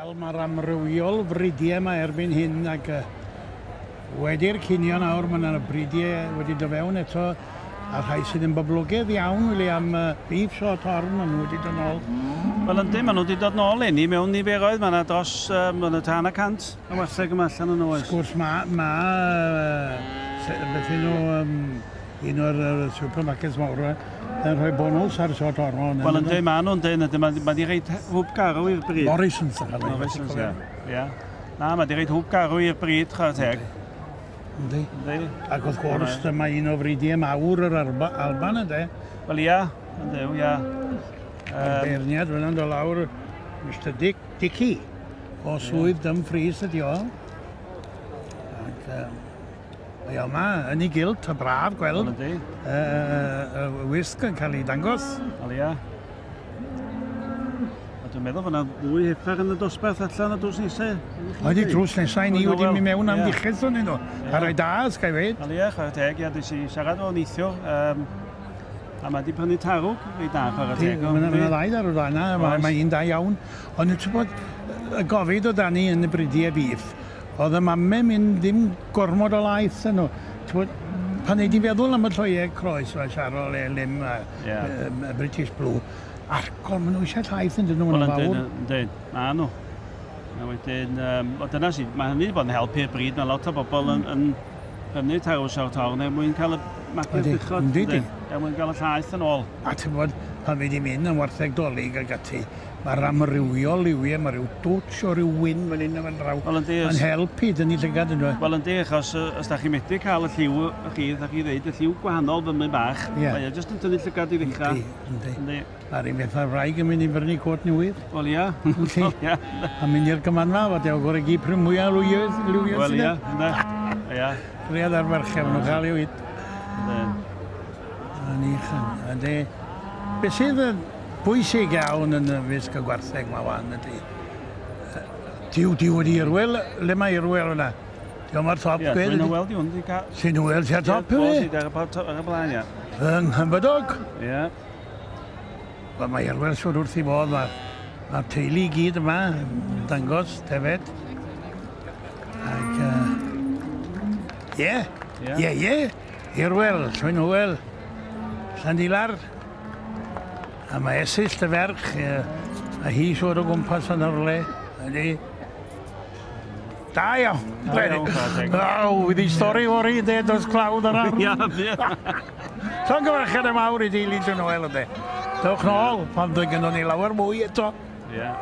Wel, mae'r amrywiol fridiau yma erbyn hyn ac wedi'r cinio nawr, mae yna bridiau wedi dod fewn eto a rhai sydd yn boblogaidd iawn, William, beef short horn, maen nhw wedi dod nôl. Wel yndi, maen nhw wedi dod nôl leni mewn niferoedd, mae yna dros, mae yna tan y cant o wartheg yma allan yn oes. Wrth gwrs, mae, ma, beth yw nhw, un o'r supermarkets mawr yma, yn rhoi bonws ar short horn. Wel yndi, maen nhw'n dweud, yndi, mae wedi rhaid hwb garw i'r bryd. Morrisons, yn cael ei Morrisons, ie. Ie. Na, mae wedi rhaid hwb garw i'r bryd, chwarae teg. Yndi. Yndi. Ac wrth gwrs, dyma un o fridiau mawr yr Alban, yndê? Wel ia, yndw, ia. Mae'r beirniad fyna'n dod lawr, Mr Dick Dickey, o swydd Dumfries ydi o. Ac mae o yma yn ei gilt, a braf gweld Wel, yndi. y wisg yn cael ei dangos. Wel ia. A dwi'n meddwl bod yna ddwy heffer yn y dosbarth allan y drws nesaf. Wedi drws nesaf i ni wedi mynd mewn am ddichell o'n nhw. A rhai da, os ga i weud. Wel ie, chwarae teg, ie, des i siarad o neithiwr. A mae wedi prynu tarwg reit da, chwarae teg. Mae yna ddau darwg da yna, mae un da iawn. Ond ti'n bod, y gofid o dan ni yn y bridiau beef, oedd y mamau mynd ddim gormod o laeth yn nhw. Ti'n bod, pan nei di feddwl am y lloiau croes, fel Charol, Elim a British Blue, argol, maen nhw eisiau llaeth yn dyn nhw, maen nhw'n fawr. Yndyn, ma nhw. A wedyn, o dyna sydd, mae hynny wedi bod yn helpu i'r bryd, mae lot o bobl yn prynu tarw short horn er mwyn cael y magu'r buchod, yndyn, er mwyn cael y llaeth yn ôl. A ti'n bod, pan fi wedi mynd yn wartheg Dolig ac ati, mae'r amrywiol liwiau, mae rhyw dwtsh o ryw wyn fan hyn a fan draw. Wel yndi. Yn helpu dynnu llygad yn dweud. Wel yndi, achos os da chi'n medru cael y lliw chi, da chi ddeud y lliw gwahanol fymryn bach, mae o jyst yn tynnu llygad i ddechrau. Yndi, yndi. A'r un beth â'r wraig yn mynd i brynu cot newydd. Wel ia. Yndi. A mynd i'r gymanfa, fod e'n gorau gyd pryn mwyaf lwioedd, lwioedd Wel ia, ynddo. Ia. Rhiad ar ferched, maen nhw'n cael ei wyd. Ynddo. Yn wych, yndi. Be sydd yn bwysig iawn yn y fysg y gwartheg ma wan ydy, Duw, duw ydi Irwel, le mae Irwel yna? Diolch ar top, Ie, gwed. dwi'n weld i hwn. Sy'n hwyl ti ar top, yw e? Ie, ar y blaen, ia. Fy nghymydog. Ie. Wel, mae Irwel siwr wrth i fodd, mae'r ma teulu i gyd yma, yn dangos, defed. Ac, ie, ie, ie, Irwel, Llwyn Hywel, Llandilar. A mae Esyllt y ferch, a hi siwr o gwmpas yn yr le. Ydy. Da iawn. Da iawn, chwarae teg. Aw, fydd hi stori fory, de, dos clawdd yna. Ia, ia. Llongyfarchiadau mawr i deulu Llwyn Hywel, ynde. Dewch nôl, pan fydd gynnon ni lawer mwy eto. Ia.